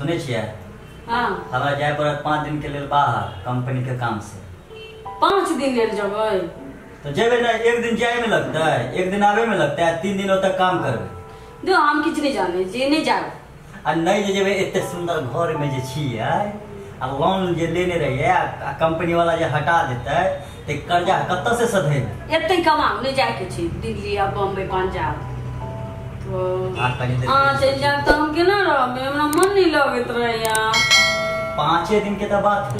सुनै छियै? हाँ। हमरा जाय पड़त 5 दिन के लेल बाहर कंपनी के काम से। 5 दिन लेल जेबै? तो जेबै ना, एक दिन जाय में लगतै, एक दिन आवे में लगतै, 3 दिन ओतऽ काम करबै। दो हम किछु नहीं जानै छी, नहीं जाब। आ नहीं जे जेबै, एते सुंदर घर में जे छियै आ लोन जे लेने रहियै आ कंपनी वाला जे हटा देतै ते कर्जा कतऽ से सधेबै? एते कमाउ, नहीं जाय के छी दिल्ली आ बम्बई पंजाब। तो हाँ चलि जायब तऽ हम केना रहबै? हमरा मन नहीं लगैत रहैया। 5 दिन के तऽ बात।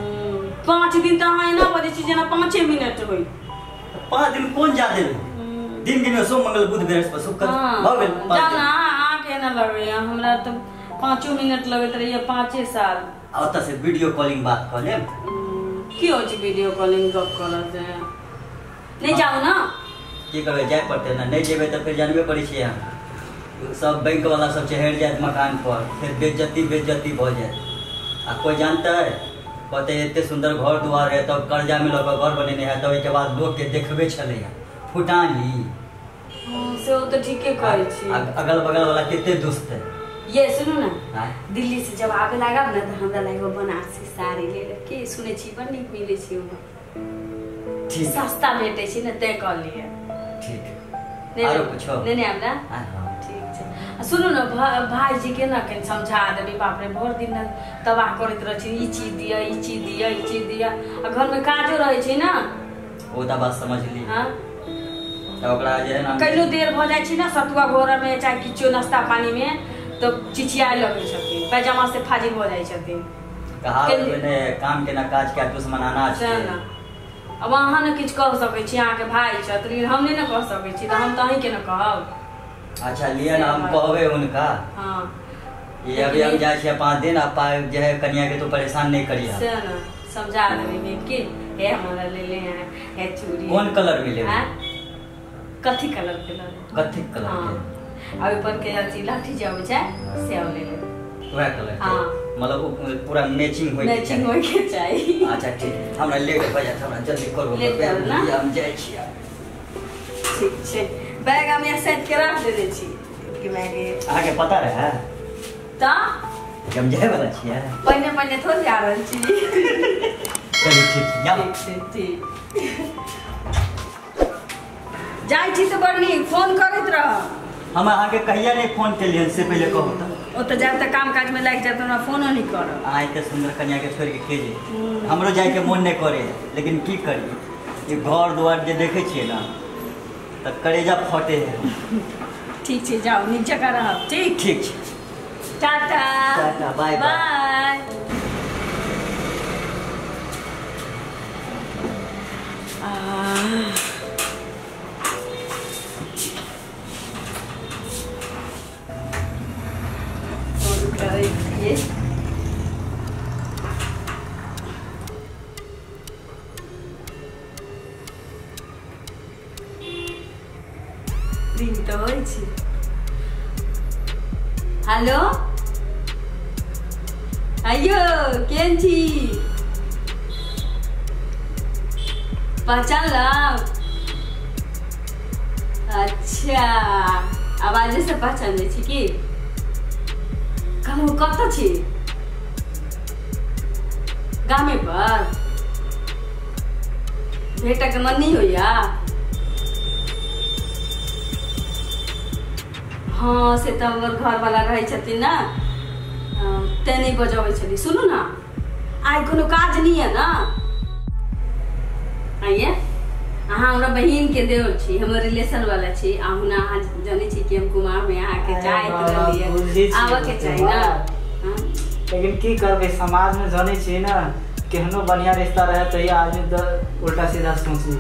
5 दिन तऽ अहाँ एना बजै छी जेना 5 मिनट होइ। 5 दिन कोन जादे? दिन दिन सोम मंगल बुध बृहस्पति शुक्र भऽ गेल। जाना अहाँके एना लगैया, हमरा तऽ 5 मिनट लगैत रहैया 5 साल। आ ओतऽ से वीडियो कॉलिंग बात कऽ लेब। की होइ छै वीडियो कॉलिंग गप करऽ से? नहीं जाउ ना? की करबै, जाय पड़तै ना। नहीं जेबै तऽ फेर जानबे करै छियै अहाँ, सब बैंक वाला सब चढ़ि जायत मकान पर, फेर बेइज्जती बेइज्जती भऽ जायत। आ कोइ जानतै? कहतै एते सुन्दर घर दुआर है तब कर्जा में लऽ कऽ घर बनेने है, तब ओहिके बाद लोकके देखबे छलैया फुटानी। से तऽ ठीके कहै छी। अगल बगल वाला कते दुस्त है। ये सुनू ना, दिल्ली से जब आबे लागब ना तऽ हमरा लागि बनारसी साड़ी ले लेब। की सुनै छी बड़ नीक मिलै छै ओमे, सस्ता भेटै छै ने, तैं कहलियै। ठीक। आरो कुछो नहीं? नहीं आब ना? ठीक छै। सुनू ने, भाईजी के ना कनि समझा देबै। बाप रे, भरि दिन तबाह करैत रहै छै, ई चीज दिअ, ई चीज दिअ, ई चीज दिअ, आ घरमे काजो रहै छै ना। ओ तऽ बात समझली। हाँ। तऽ ओकरा जे है ना कहियो देर भऽ जाइ छै ना सतुआ घोरऽमे चाहे किछो नाश्ता पानीमे, तऽ चिचियाए लगै छथिन, पैजामा से फाजिल भऽ जाइ छथिन। कहा काम के ना काज के दुश्मनाना छै ना। अब अहाँ ने किछु कह सकै छी, अहाँके भाई छथि, लेकिन हम नहीं ने कह सकै छी, तऽ हम तऽ अहीँके ने कहब। अच्छा लिअ ना, हम कहबै हुनका। हाँ। ये अभी हम जाइ छियै 5 दिन, आ पाइ जे है कनिया के तो परेशान नहीं करिया। से ना समझा देबै कि हे हमरा ले ले हैं हे चूड़ी। कोन कलर मिले? कथी कलर के लऽ? कथी कलर के? आ ओहि पर के अथी लाठी जे अबै छै से ले लेब, वएह कलर के। मतलब पूरा मैचिंग होय के मैचिंग होय के चाही। अच्छा ठीक, हमरा लेट भऽ जायत, हमरा जल्दी करू, हम जाइ छियै। ठीक छै, बैग हम यहाँ सैत के राख देने छी कि मैगे। अहाँके पता रहै तऽ हम जाय वाला छियै? पहिने पहिने थोड़े जा रहल छी। चलू ठीक छै, जाउ। ठीक छै, ठीक जाइ छी तऽ बड़ नीक, फोन करैत रहब। हम अहाँके कहिया नहि फोन केलियनि से पहिले कहू तऽ। ओतऽ जायब तऽ काम काजमे लागि जायब तऽ हमरा फोनो नहि करब। अहाँ एते सुन्दर कनियाके छोड़िके के जेतै? हमरो जायके मोन नहि करे, लेकिन की करियै, ई घर दुआर जे देखै छियै ना तऽ करेजा फटे है। ठीक छै, जाउ, नीक जकाँ रहब। ठीक ठीक छै, टाटा टाटा, बाय बाय। रिंग तऽ होइ छै। हेलो, आइयो केहन छी? पहचानलक? अच्छा, आवाजे से पहचान जाइ छी की? कहलहुँ कतऽ छी? गामे पर? भेटके मन नहीं होइया? हाँ, से तऽ हमर घरवाला रहै छथिन ना, तें नहीं बजबै छली। सुनू ना, आइ कोनो काज नहीं है ना? आइए, अहाँ हमरा बहिन के देवर छी, हमर रिलेशन वाला छी। अहुना अहाँ जानै छी कि हम कुमार में अहाँके चाहैत रहलियै, आबऽ के चाही ना। लेकिन की करबै, समाज में जानै छी ना, केहनो बढ़िया रिश्ता रहे तो आदमी उल्टा सीधा सोची।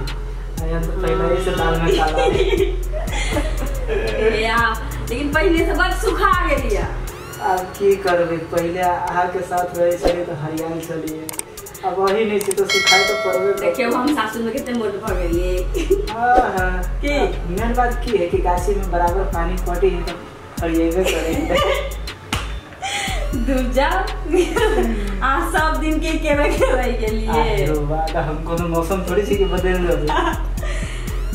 पहले से दाल में काला। लेकिन पहले से बड़ सुखा गेलियै। आब की करबै, पहले अहाँ के साथ रहै छलियै तऽ हरियाल छलियै, अब वही नहीं छै तो सुखाइ तो पड़बे। देखियौ हम सासुर में कते मोट भऽ गेलियै। हाँ हाँ, की मेन बात की है कि गाछी में बराबर पानी पटी है तो हरियेबे करे। दूर जाओ, आ सब दिन के केबे के रहि गेलियै। हम कोनो मौसम थोड़ी छै कि बदलि देबै।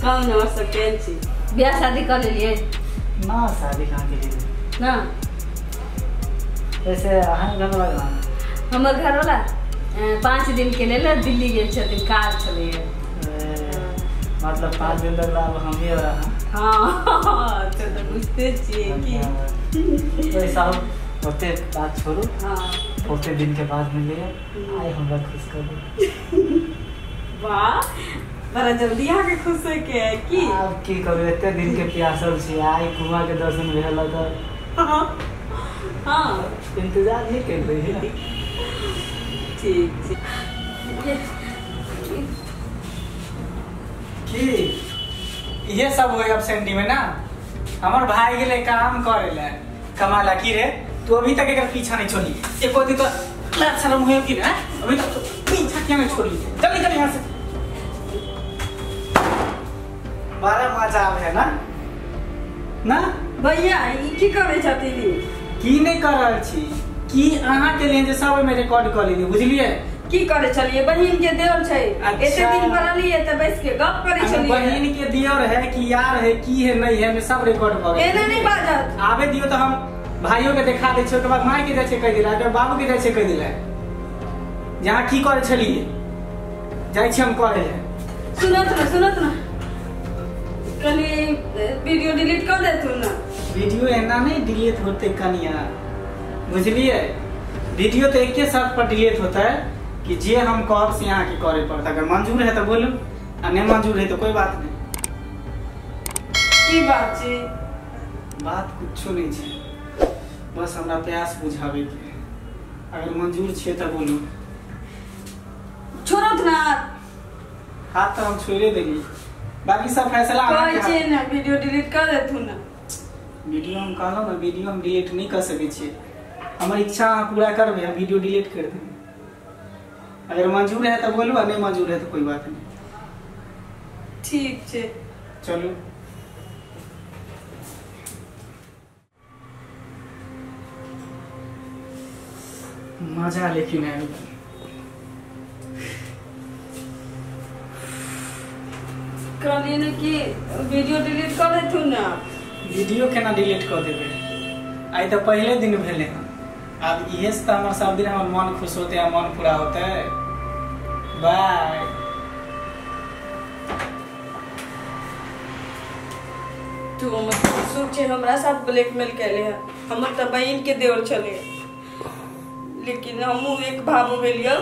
कम न सके छी। बियाह शादी कर लेलियै? ना, शादी कहाँ के लिए ना। वैसे अहाँ घर वाला? हमर घर वाला 5 दिन के लेल दिल्ली गेल छथिन, काज छलैए। मतलब 5 दिन तक आब हम ही और अहाँ। हाँ तो बुझते छियै कि पैसा ओते बात छोड़ू। हाँ बहुते दिन के बाद मिलिए, आइ हमरा खुश कर दू। वाह बड़ा जल्दी अहाँके खुश होय के है की? आब की करू, एते दिन के प्यासल छी, आइ कुआं के दर्शन भेल तऽ हाँ इंतजार नहीं कर रही। ठीक ठीक। की ये सब होय अब सेंटी में ना, हमर भाई गेले काम करे ले कमाला की रे, तू अभी तक एकर पीछा नहीं छोड़ी एको दिन तो लाज शर्म होय की ना, अभी तक तो पीछा क्यों नहीं छोड़ी, जल्दी चल यहाँ से। बड़ा मजा आवे है ना ना भैया ई की करे छथिन? की नहीं कर रहल छी की अहाँ के लिए जे सब में रिकॉर्ड कर लेली, बुझलिए? की करे छलिए, बहिन के देवर छै, एते दिन पर अलिए त बैस के गप करे छलिए। बहिन के देवर है कि यार है की है नहीं है, में सब रिकॉर्ड भ गेल। एना नहीं बाजत, आबे दियो तो हम भाइयों के देखा दे छियै, ओकर बाद माय के जाइ छै कहि दिला, ओकर बाबू के जाइ छै कहि दिला, जहाँ की करे छलिए जाइ छी हम करे ले। सुनत ना सुनत ना, कनी वीडियो डिलीट कर देतू ना। वीडियो एना नहीं डिलीट होते कनिया, बुझलिए? वीडियो तो एक शर्त पर डिलीट होता है कि जे हम कहब से यहाँ के करे पड़ता, अगर मंजूर है तो बोलू आ नहीं मंजूर है तो कोई बात नहीं। की बात छै? बात कुछो नहीं छै, बस हमरा प्यास बुझावे के, अगर मंजूर छे तो बोलू। छोड़त ना हाथ तो हम छोड़े देली, बाकी सब फैसला कहै छै ना, वीडियो डिलीट कर देथू ना। वीडियो हम कहलौं ना, वीडियो हम डिलीट नहीं कर सकै छियै, हमर इच्छा अहाँ पूरा करबै हम वीडियो डिलीट कर देबै। अगर मंजूर है तो बोलू, नहीं मंजूर है तो कोई बात नहीं। ठीक छै चलू। मजा लेकिन आयल। कहलिए ने कि वीडियो डिलीट कर देथू ना। वीडियो केना डिलीट कर देबै, आइ तऽ पहले दिन भेलै हन, आब इहे से तऽ हमर सब दिन हमर मन खुश होते है, मन पूरा होते है। बाय। तू हमर छै, हमरा साथ ब्लैकमेल कैले है, हमर तऽ बहिन के देवर छलै, लेकिन हमहूँ एक भाव भेलियौ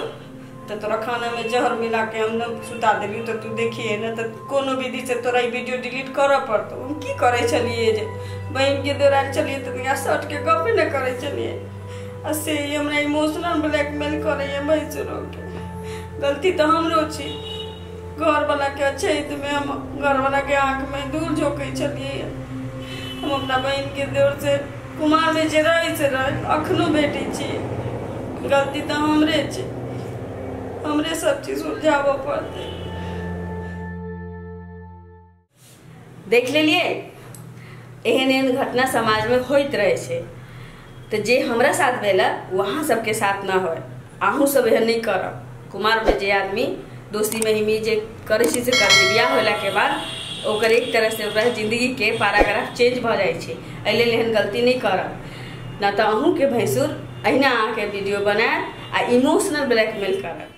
तऽ तोरा खाना में जहर मिला के हम न सुता देलियौ, तऽ तू देखिए न तऽ कोनो विधि से तोरा ई वीडियो डिलीट करऽ पड़तौ। हम की करै छलियै जे बहिन के देवर आयल छलियै तऽ तनिका सट के गपे न करै छलियै, आ से हमरा इमोशनल ब्लैकमेल करैए भैंसुरोके। गलती तऽ हमरो छी, घरवला के अछैत में हम घरवला के आँख में दूर झोंकै छलियै। हम अपना बहिन के देवर से कुमार में जे रहै से रहै, अखनो भेटै छियै। गलती तऽ हमरे छै, हमरे सब चीज सुलझाबऽ पड़तै। देख लेलियै, एहन एहन घटना समाज में होइत रहै छै, तऽ जे हमरा साथ भेल ओ अहाँ सबके साथ न होय, अहूँ सब एहन नहीं करब। कुमार में जे आदमी दोस्ती महिमी जे करै छै से करै, बियाह होला के बाद ओकर एक तरह से ओकरा जिंदगी के पैराग्राफ चेंज भऽ जाइ छै। एहि लेल एहन गलती नहीं करब, न तऽ अहूँके भैंसुर अहिना अहाँके वीडियो बनायत आ इमोशनल ब्लैकमेल करत।